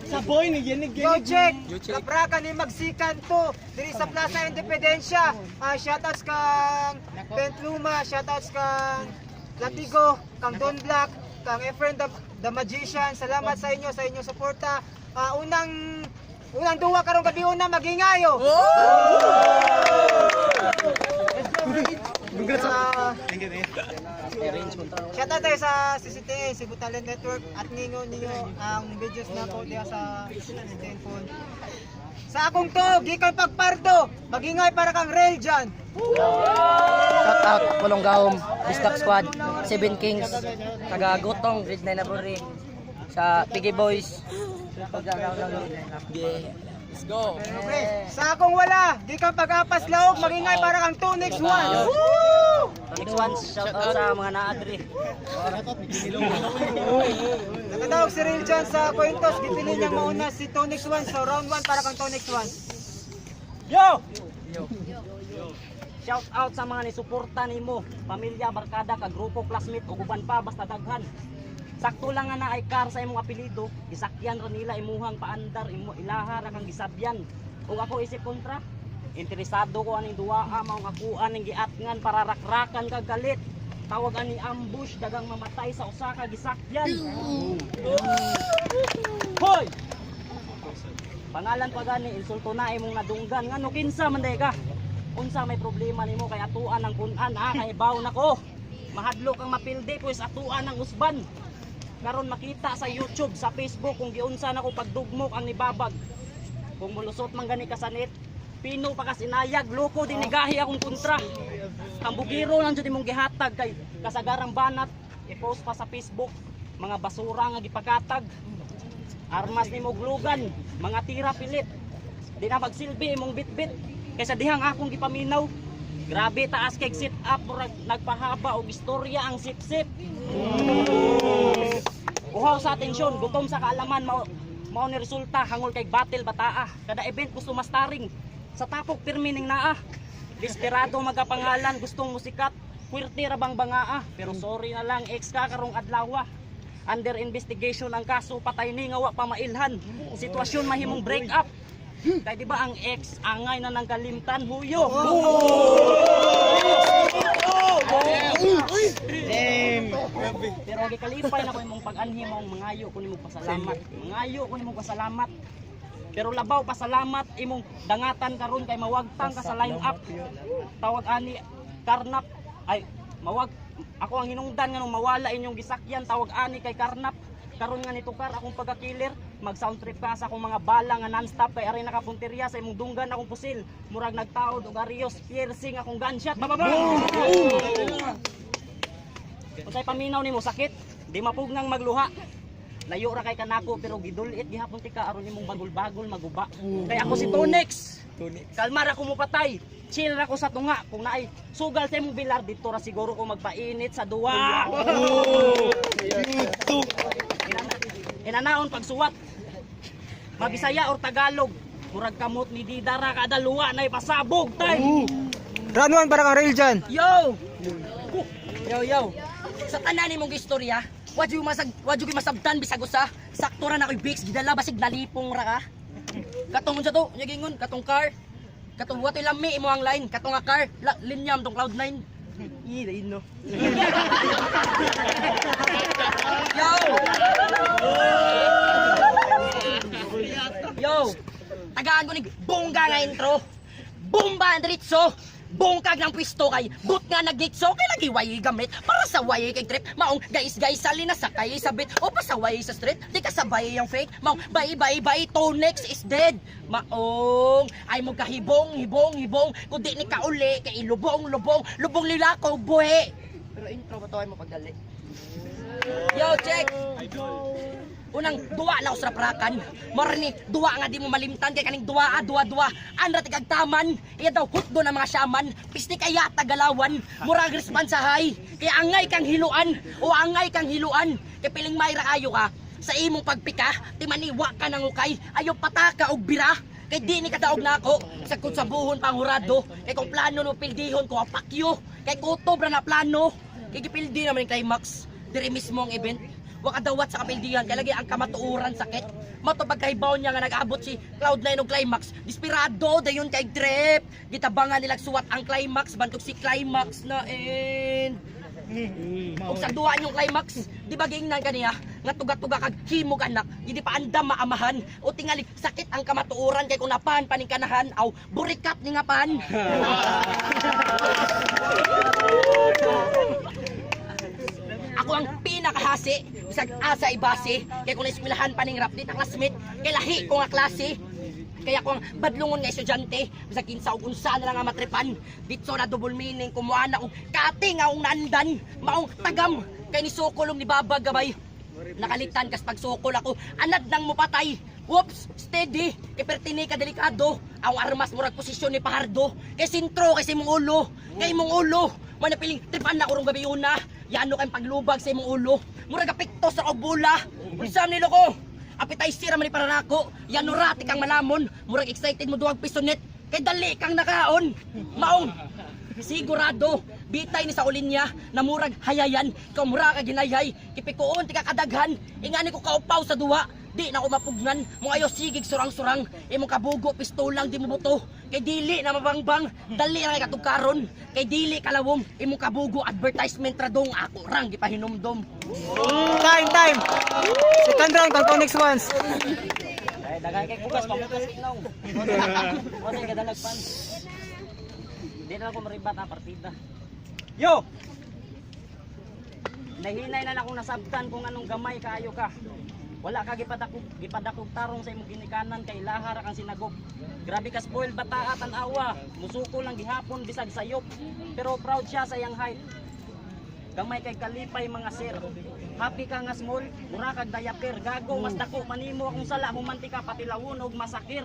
Sa boy ni ginig. Yo, check! Kapraka ni Magsikan to diri sa Plaza Independencia. Shoutouts kang Pentluma, shoutouts kang Latigo, kang Don Black, kang Efren the Magician. Salamat sa inyo, sa inyong suporta. Unang unang duwa karong gabi una magingayo. Shoutout tayo sa CCTN, Cebu Talent Network, at ninyo ninyo ang videos na po diya sa CCTN phone. Sa akong to, gikan pagpardo, magingay para kang rail dyan. Shout out Pulong Gaom, Bisdak Squad, Seven Kings, taga Gutong, Grade 9 na Buri, sa Piggy Boys. Let's go. Sa akong wala, gikan pag-apas laog, magingay para kang 2 next one. Next one, shout out sa mga naadri. Nakatawag si Rail dyan sa Kwentos, gipili niyang mauna si 2 next one. So round 1 para kang 2 next one. Yo! Shout out sa mga nisuporta nimo, pamilya, barkada, kagrupo, classmate ug uban pa basta daghan. Sakto lang nga naay car sa imong apelyido, gisakyan ra nila imuhang paandar, imo ilaha ra kang gisabyan. Ug ako isip kontra, interesado ko aning duaa maong akuan ning giatngan para rakrakan kag galit. Tawag ani ambush, dagang mamatay sa usa ka gisakyan. Hoy! Pangalan pa gani, insulto na imong nadunggan ngano kinsa man day ka? Unsa may problema nimo kay atuan ang kunan, ah, kay baw nako. Mahadlok ang mapildi pues atuan ang usban. Karon makita sa YouTube, sa Facebook kung giunsa nako pagdugmok ang nibabag. Kung mulusot man gani kasanit, pino pa kas inayag, loko dinigahi akong kontra. Hambugiro lang jud imong gihatag kay kasagarang banat i-post pa sa Facebook mga basura nga gipakatag. Armas ni glugan, mga tira pilit. Di na magsilbi imong bitbit kaysa dihang akong gipaminaw. Grabe taas kay sit up, murag nagpahaba og istorya ang sip-sip. Uhaw sa atensyon, gutom sa kaalaman, mao mao ni resulta hangol kay battle bataa. Kada event gusto mastaring. Sa tapok pirmi ning naa. Desperado magapangalan, gustong musikat. Puwerte ra bang bangaa, pero sorry na lang ex ka karong adlaw. Under investigation ang kaso, patay ni nga wa pa mailhan. Sitwasyon mahimong break up. Kay di ba ang ex angay na nang kalimtan huyo. Pero gikalipay na ko imong pag-anhi mo mangayo ko nimo pasalamat. Mangayo ko nimo pasalamat. Pero labaw pasalamat imong dangatan karon kay mawagtang ka sa line up. Tawag ani karnap ay mawag ako ang hinungdan nga nung mawala inyong gisakyan, tawag ani kay karnap. Karon nga nitukar akong pagka-killer, mag sound trip ka sa akong mga bala nga non-stop kay aray nakapunteriya sa imong dunggan akong pusil. Murag nagtaod og arios piercing akong gunshot. Bababa. Unsay paminaw nimo sakit? Di mapugnang magluha. Layo ra kay kanako pero gidulit gihapon tika aron nimong bagol-bagol maguba. Kay ako si Tonex. Kalma ra ko mopatay. Chill ra ko sa tunga. Kung naay sugal sa imong bilar dito ra siguro ko magpainit sa duwa. Inanaon pagsuwat. Mabisaya or Tagalog. Murag kamot ni Didara kada luwa na ipasabog tay. Round 1 para kang rail dyan. Yo! Yo, yo. Sa tanan nimong istorya, wadyo masag wadyo gyud masabtan bisag usa. Sakto ra na koy Vicks gidala basig nalipong ra ka. Katong unsa to? Nya gingon katong car. Katong watoy lami imo ang line, katong nga car, la, linyam tong cloud 9. Ih, dain no. Yo! Yo! Tagaan ko ni bongga nga intro. Bomba ang diretso. Bongkag ng pwisto kay but nga nagitso kay lagi way gamit para sa way kay trip maong guys guys sali na sakay sa bit o pasaway sa street di ka sabay ang fake maong bye bye bye Tonex is dead maong ay mo kahibong hibong hibong kundi ni kauli kay ilubong lubong lubong lila ko buhi. Pero intro ba to ay mo pagdali? Yo, check. Unang duwa na usra prakan. Morni duwa nga di mo malimtan kay kaning duwa ah, duwa duwa. Anra tigag taman. Iya daw hutdo ng mga shaman. Pisti kaya tagalawan. Murag responsahay. Kaya angay kang hiluan o angay kang hiluan. Kay piling mayra ayo ka sa imong pagpika, timaniwa ka ng ukay, ayo pataka og bira. Kay di ni kadaog nako sa kung sabuhon panghurado. Kay kung plano no pildihon ko ang pakyo. Kay kutob ra na plano. Kay gipildi naman yung climax. Diri mismo ang event. Wa kadawat sa kapildihan kay lagi ang kamatuoran sakit. Mao to pagkahibaw niya nga nag-abot si Cloud9 og climax. Desperado dayon kay trip. Gitabangan nila suwat ang climax bantog si climax na end. Ug sa duwa yung climax, di ba giingnan kaniya nga tuga-tuga kag himog anak, hindi pa andam maamahan o tingali sakit ang kamatuoran kay kung napan paningkanahan aw burikat ni nga pan. Ako ang pinakahasi, bisag asa ibase, kay kung naeskwelahan pa ning rap di ta classmate, kay lahi ko nga klase. Kaya ko ang badlungon nga estudyante, bisag kinsa ug unsa na lang nga matripan. Ditso na double meaning kumuha na og kati nga ong naandan, maong tagam kay ni sukol og ni babag gabay. Nakalitan kas pagsukol ako, anad nang mupatay. Whoops, steady, kay pertini ka delikado. Ang armas murag posisyon ni Pahardo. Kay sentro kay sa imong ulo, kay imong ulo. Manapiling tripan na kurong gabi una. Yano kay paglubag sa imong ulo. Murag apekto sa og bula. Unsa man nilo ko? Appetizer man ni para nako. Yano rati kang malamon. Murag excited mo duwag pisonet. Kay dali kang nakaon. Maong sigurado, bitay ni sa ulin niya, na murag hayayan, ikaw mura ka ginayhay, kipikuon ti kakadaghan, ingani ko kaupaw sa duwa, di na ko mapugnan, mo ayo sigig surang-surang, imong kabugo pistolang di mo buto, kay dili na mabangbang, dali na kay katugkaron, kay dili kalawom, imong kabugo advertisement radong ako rang gipahinumdom. Time, time. Second round, kang next ones. Ay, daghan kay bugas, pamugas inong. Wala kay kadalag pan. Di na ako maribat ang partida. Yo! Nahinay na akong nasabtan kung anong gamay kaayo ka. Wala ka gipadakog, gipadakog tarong sa imong ginikanan kay lahar kang sinagop. Grabe ka spoil bataa tan-awa, musuko lang gihapon bisag sayop. Pero proud siya sa iyang height. Gamay kay kalipay mga sir. Happy ka nga small, mura kag diaper, gago mas dako manimo akong sala humanti ka patilawon og masakir.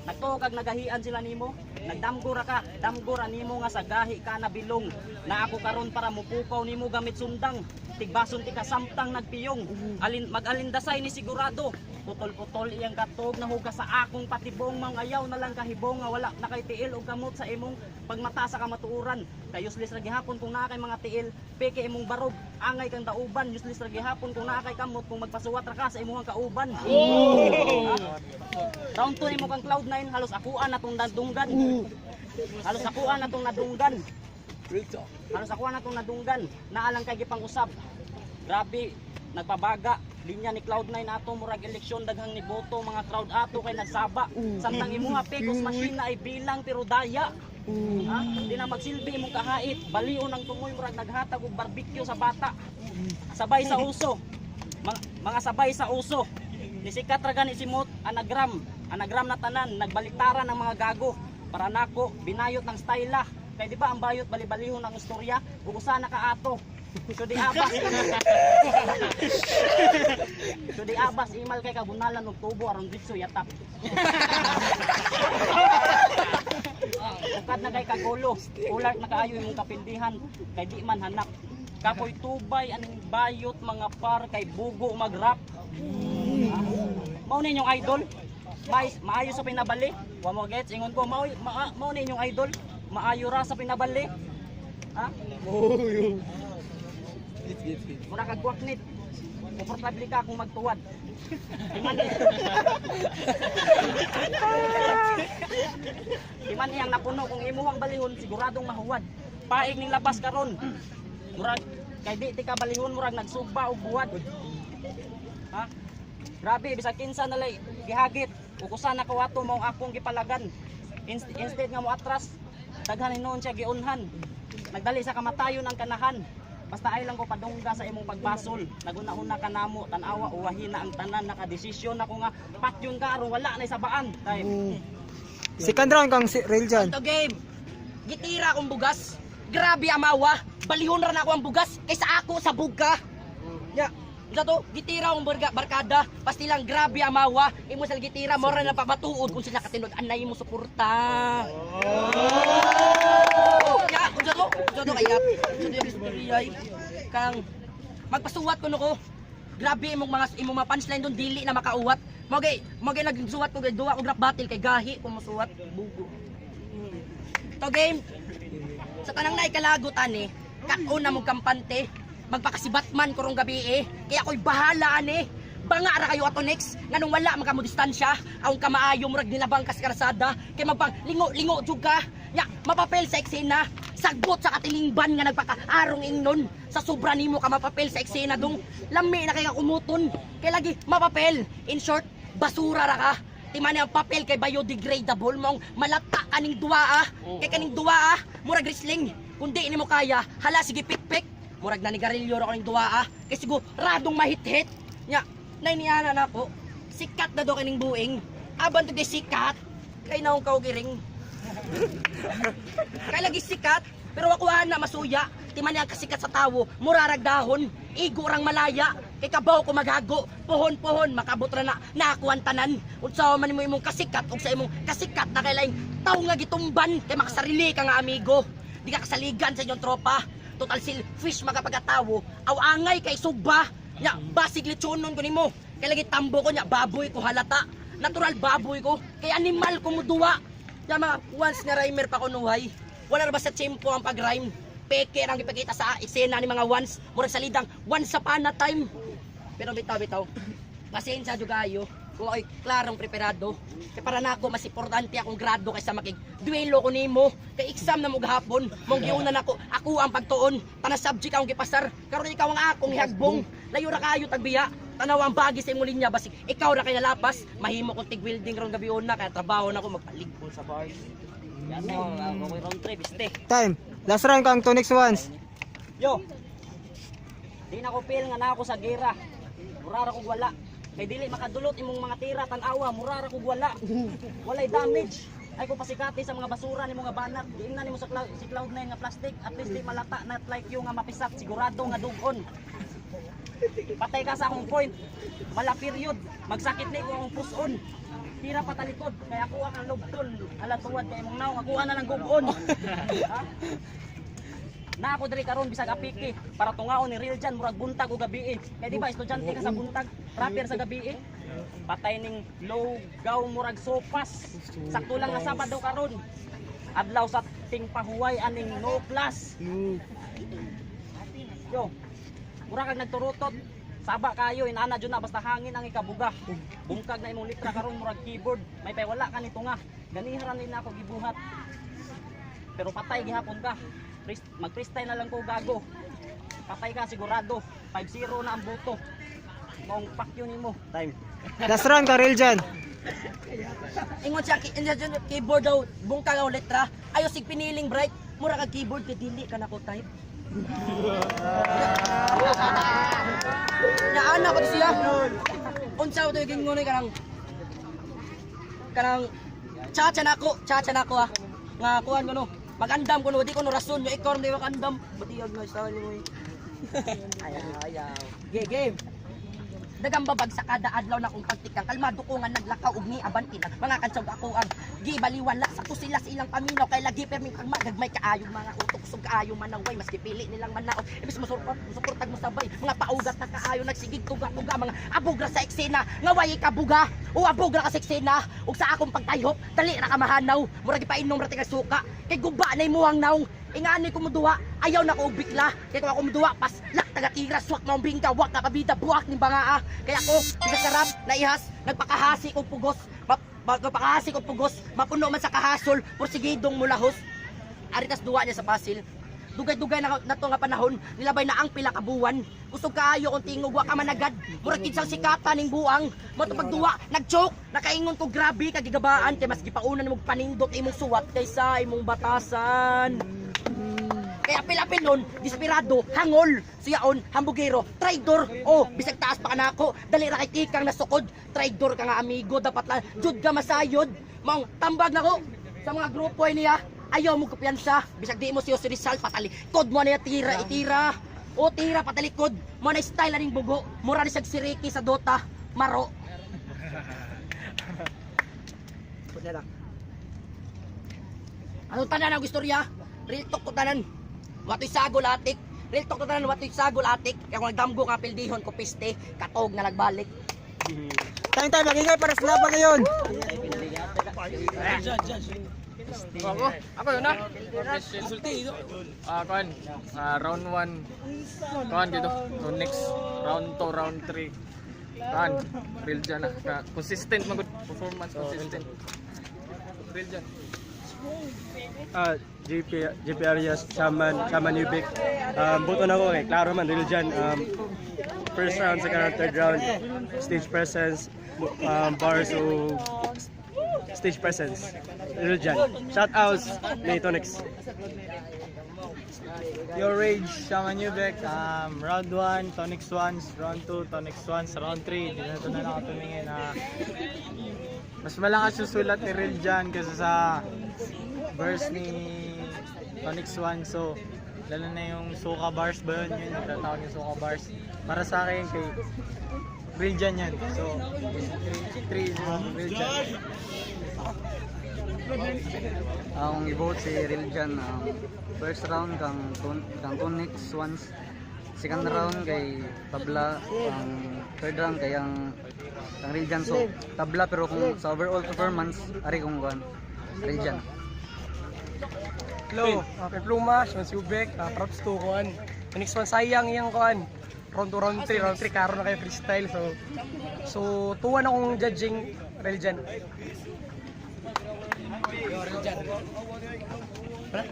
Nagtuo kag nagahian sila nimo, nagdamgo ra ka, damgo ra nimo nga sa gahi ka nabilong. Na ako karon para mupukaw nimo gamit sundang. Tigbason ti kasamtang nagpiyong. Alin mag-alindasay ni sigurado. Putol-putol iyang katog nahugas sa akong patibong mga ayaw na lang kahibong nga wala na kay tiil og kamot sa imong pagmata sa kamatuoran. Kay useless ra gihapon kung naa kay mga tiil, peke imong barog, angay kang dauban, useless ra gihapon kung naa kay kamot kung magpasuwat ra ka sa imong kauban. Round 2 nimo kang Cloud9, halos akuan na tong nadunggan. Halos akuan na tong nadunggan. Halos akuan na tong nadunggan. Naalang kay gipang-usab. Grabe, nagpabaga. Linya ni Cloud9 ato murag eleksyon daghang ni boto mga crowd ato kay nagsaba. Samtang imuha pekos machine na ay bilang pero daya. Ha? Di na magsilbi imong kahait. Balion ang tungoy murag naghatag og barbecue sa bata. Sabay sa uso. Mga sabay sa uso. Nisikat ra gani si Mot anagram. Anagram na tanan, nagbaliktaran ng mga gago. Para nako binayot ng styla. Kay di ba ang bayot balibalihon ang istorya ug usa na kaato. So di abas. So di abas imal kay kabunalan og tubo aron ditso yatap. Ukad na kay kagulo, ular na kaayo imong kapindihan kay di man hanap. Kapoy tubay aning bayot mga par kay bugo magrap. Ah, mao na inyong idol. Maayo sa pinabali. Wa mo gets ingon ko mao mao na inyong idol. Maayo ra sa pinabali. Ha? Mura kag gwaknit. Komportable ka kung magtuwad. Di man iyang napuno kung imuhang balihon siguradong mahuwad. Paig ning labas karon. Murag kay di ti ka balihon murag nagsugba og buwad. Ha? Grabe bisag kinsa na lay gihagit. Ukusa na ko ato mao akong gipalagan. Instead nga mo atras, daghan hinuon siya giunhan. Nagdali sa kamatayon ang kanahan. Basta ay lang ko padungga sa imong pagbasol. Naguna-una ka namo, tan-awa uwahina ang tanan nakadesisyon ako nga patyon ka aron wala na sabaan. Time. Second round, kang si Rail John. To game. Gitira akong bugas. Grabe amawa. Balihon ra na ako ang bugas kaysa ako sa buga. Ya, unsa to? Gitira akong barkada. Pastilang grabe amawa. Imo sa gitira mo ra na pamatuod kung sila katinud anay mo suporta. Ya, unsa to? Unsa to kaya? Unsa to yung istorya ay? Kang magpasuwat kuno ko. Grabe imong mga punchline doon dili na makauwat. Mo gay nagsuwat ko kay duwa ko rap battle kay gahi ko mosuwat bugo. To game. Sa tanang naikalagot ani, kaon na mong kampante. Magpaka si Batman karong gabi eh. Kaya ako'y bahala ani. Banga ra kayo ato next nganong wala man ka mo distansya, ang kamaayo murag nilabang kas karsada kay magpang lingo-lingo jud ka. Nya mapapel sa eksena, sagbot sa katilingban nga nagpakaarong ingnon sa sobra nimo ka mapapel sa eksena dong. Lami na kay ka kumuton. Kay lagi mapapel. In short, basura ra ka. Timani ang papel kay biodegradable mong malata kaning duwa ah. Kay kaning duwa ah, murag wrestling. Kung di nimo kaya, hala sige pikpik. Murag nanigarilyo ra kaning duwa ah. Kay siguradong mahit-hit. Nya, nainiana na ako. Sikat na do kaning buing. Aban to di sikat, kay naong kaugiring. Kay lagi sikat, pero ako na masuya. Timani ang kasikat sa tawo, murarag dahon, igo rang malaya, kay kabaw ko maghago, pohon-pohon, makabot ra na, naakuan tanan. Unsa man nimo imong kasikat, ug sa imong kasikat na kay laing tawo nga gitumban, kay makasarili ka nga amigo. Di ka kasaligan sa inyong tropa. Total sil fish magapagatawo, aw angay kay suba. Nya, basig lechonon ko nimo. Kay lagi tambo ko nya, baboy ko halata. Natural baboy ko, kay animal ko muduwa. Ya mga once nga rhymer pa ko nuhay. Wala na ba sa tiyempo ang pag-rhyme? Peke ang ipakita sa eksena ni mga once. Murag salidang once upon a time. Pero bitaw bitaw. Pasensya jud kayo. Kung ako'y klarong preparado. Kay para nako mas importante akong grado kaysa makig duelo ko nimo. Kay exam na mo gahapon. Mong giuna nako ako ang pagtuon. Tanan subject akong gipasar. Karon ikaw ang akong hihagbong. Layo ra kayo tagbiya. Tanaw ang bagi sa imong linya basig ikaw ra kay nalapas. Mahimo kong tig welding ron gabi una kaya trabaho na ko magpaligpon sa bars. Yan mo, ako round trip, este. Time. Last round kang Tonix Ones. Yo. Di na ko feel nga na ako sa gira. Murara kog wala. Kay dili makadulot imong mga tira tan-awa, murara kog wala. Walay damage. Ay ko pasikati sa mga basura ni mga banat. Giingnan nimo sa cloud, si Cloud9 nga plastic, at least di malata, not like you nga mapisat, sigurado nga dugon. Patay ka sa akong point. Mala period. Magsakit ni ko akong puson. Tira patalikod. Kaya kuha kang lugton. Ala tuwad kay imong naong. Akuha na lang gugon. Ha? Na ako diri karon bisag apiki para tungaon ni Real Jan murag buntag og gabi eh. Kay di ba estudyante ka sa buntag, rapper sa gabi eh. Patay ning low gaw murag sopas. Sakto lang nga Sabado karon. Adlaw sa tingpahuway aning no class. Yo. Mura kag nagturutot. Saba kayo inana jud na basta hangin ang ikabuga. Bungkag na imong litra karon murag keyboard. May pay wala ka nito nga. Ganiha ra ni nako gibuhat. Pero patay gihapon ka. Mag-freestyle na lang ko gago. Patay ka sigurado. 5-0 na ang boto. Maong pakyo nimo. Time. Last round kang Real Jan. Ingon siya, siya, keyboard daw, bungkag ang letra. Ayo sig piniling bright, mura kag keyboard kay dili ka nako type. Naana ko to siya. Unsa to yung ngunay kanang kanang chacha nako, chacha nako ah. Nga kuan ko no. Magandam ko no, di ko no rason yo ikaw di magandam. Batiyag na style mo eh. Ayaw, ayaw. Game, game. Dagang babag sa kada adlaw na kong pagtikang kalmado ko nga naglakaw og ni abanti na mga kansyog ako ang gibaliwala sa kusila sa ilang paminaw kay lagi perming pagma gagmay kaayo mga utok sug kaayo manaway maski pili nilang manaog ibis mosuportag mosuportag mo sabay mga paugat na kaayo nagsigig tuga-tuga mga abogra sa eksena nga way kabuga o abogra ka sa eksena ug sa akong pagtayhop dali ra ka mahanaw murag ipainom ra tingag suka kay guba na imuhang naong. Ingani ko muduwa, ayaw na ko og bikla. Kay kung ako muduwa, pas lak taga-tira, swak maong bingka, wak ka pabida, buwak ning banga ah. Kaya ako, bisa sa rap, naihas, nagpakahasi kog pugos, nagpakahasi kog pugos, mapuno man sa kahasol, porsigidong mulahos. Aritas duwa niya sa pasil. Dugay-dugay na, na to nga panahon, nilabay na ang pila ka buwan. Kusog kaayo kung tingog wa ka managad. Murag kinsang sikata ning buang. Mo to pagduwa, nag-choke, nakaingon ko grabe ka gigabaan kay mas gipaunan nimog panindot imong suwat kaysa imong batasan. Kaya apil-apil nun, desperado, hangol, siyaon, hambugero, traidor, oh, bisag taas pa kanako, dali ra kay tikang nasukod, traidor ka nga amigo, dapat lang, jud ka masayod, maong tambag nako sa mga grupo ay niya, ayaw mo kumpiyansa, bisag di mo siyo si Rizal, patalikod mo na tira, itira, o tira, patalikod, mo na style aning bugo, mura ni siyag si Ricky sa Dota, maro. Ano tanan ang istorya? Real talk ko tanan. Watoy sagol atik. Real talk ko tanan, watoy sagol atik. Kaya kung nagdamgo ka pildihon ko piste, katog na nagbalik. Time time, magingay para sa laban ngayon. Judge, judge. Ako, ako yun na. Ah, kuan. Ah, round 1. Kuan dito. So next round 2, round 3. Kuan, real dyan na. Consistent man good performance, consistent. Real dyan. Ah, JP, JP Arias, Shaman, Shaman Ubik. Buto na ko eh, klaro man, real dyan. First round, second round, third round, stage presence, bars o stage presence. Real dyan. Shout outs ni Tonix. Your Rage, Shaman Ubek, round 1, Tonic Swans, round 2, Tonic Swans, round 3, di na ito na lang ako tumingin na mas malakas yung sulat ni Real Jan kaysa sa verse ni Tonic Swan. So, lalo na yung Suka Bars ba yun? Yun, nagtatawag yung Suka Bars. Para sa akin, kay Real Jan yan. So, 3-0, Real Jan. Akong i-vote si Riljan, first round kang kang Tonic Swans, second round kay Tabla, ang third round kay ang kang Riljan. So tabla, pero kung sa overall performance ari kung kuan Riljan. Hello, kay Pluma, Sean Subek, props to kuan. The next one, sayang iyang kuan. Round 2, round 3, round 3, karon na kayo freestyle. So tuwa na akong judging religion. Wala.